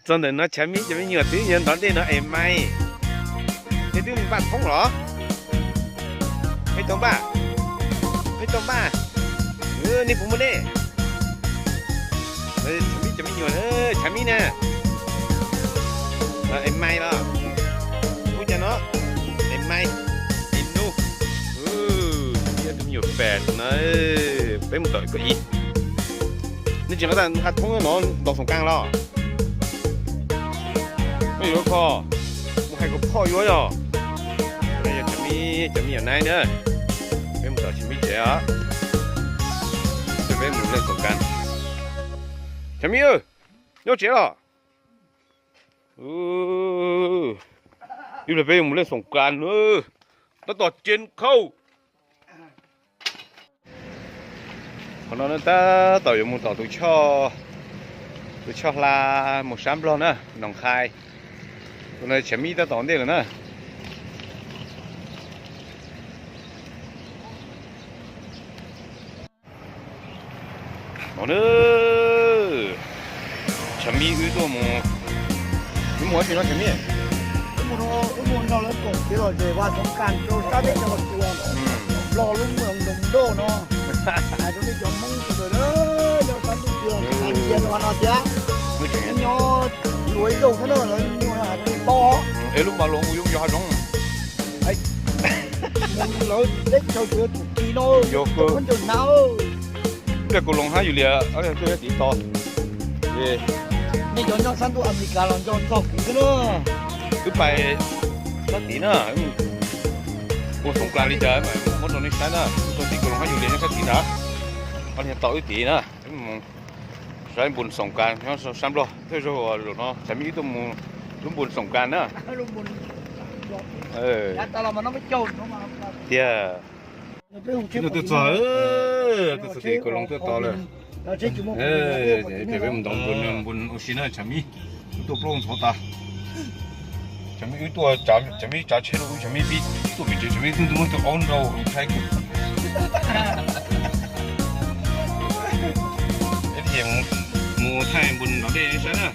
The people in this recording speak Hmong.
Txog ntawm no Tshav Mib cov me nyuam twb yuav ntov dej no es mais. Nej twb npaj thoob los? Peb tau npaj, peb tau npaj. Nej puas muaj dej? Tshav Mib cov me nyuam, Tshav Mib na. Es mais los? Ub, cas no? Es mais, es nub. Tshav Mib cov me nyuam fam no, peb mus tom ko ib. Nej tsis nqa thoob no ntaus xoom kas los? Yuav kho mus hais kom phoj yuav yog. Yog Tshav Mib cov me nyuam nai na. Peb mus tom Tshav Mib tsev os. Peb mus leej xoom kas. Tshav Mib, nyob tsev los? Ib pliag peb yuav mus leej xoom kas na. Tab tom cev khau. Qhov no tab tom yuav mus tom tus choj, tus choj hla mus sab Nplog na, Noom Qhai. Tus no Tshav Mib tab tom ntej lawm na. No na, Tshav Mib wb tuaj mus, wb mus ua tsi no Tshav Mib? Wb mus no, wb mus nrog lawv koom kev lom zem vaj xoom kas rau sab teb chaws Los Tsuas, Nplog lub moos Ntoos Nroj no. Hais rau nej cov Hmoob sawv daws na, nyob sab ntuj tiag, Nplog tiag no tiag, nyob luag ib zaug xwb na, lawv muaj hais rau nej paub. Es lub npas loos kuj yoo yog hav zoov. Lawv teb chaws tsuas yog txum kis no, yog kawg, muab ncaws hnav. Ncaws kaus loos hab yus liam, tuaj sab tid tos. Nej cov nyob sab ntuj Amelikas los nco txog kuv xwb na. Wb pais sab tid na, ua xoom kas li cas mas muab rau nej saib na. Wb tuaj tim kaus loos hab yus liam nyob sab tid ntag. Ob niag tos wb tid na. Saib npun xoom kas nyob sab Nplog, thawj zaug zaum no Tshav Mib wb tuaj mus lub npun xoom kas na. Tiag. Wb tuaj txog, tuaj txog tim kaus loos tuaj tos lawm. Peb mus ntov npun, npun ua si na Tshav Mib. Wb tuaj plaub ntxhov tas. Tshav Mib wb tuaj, Tshav Mib tsav tsheb rau wb, Tshav Mib pib tuaj pem tsev, Tshav Mib twb muab tus aub nrau thaij kuv. Mus thaij npun ntov dej saib na.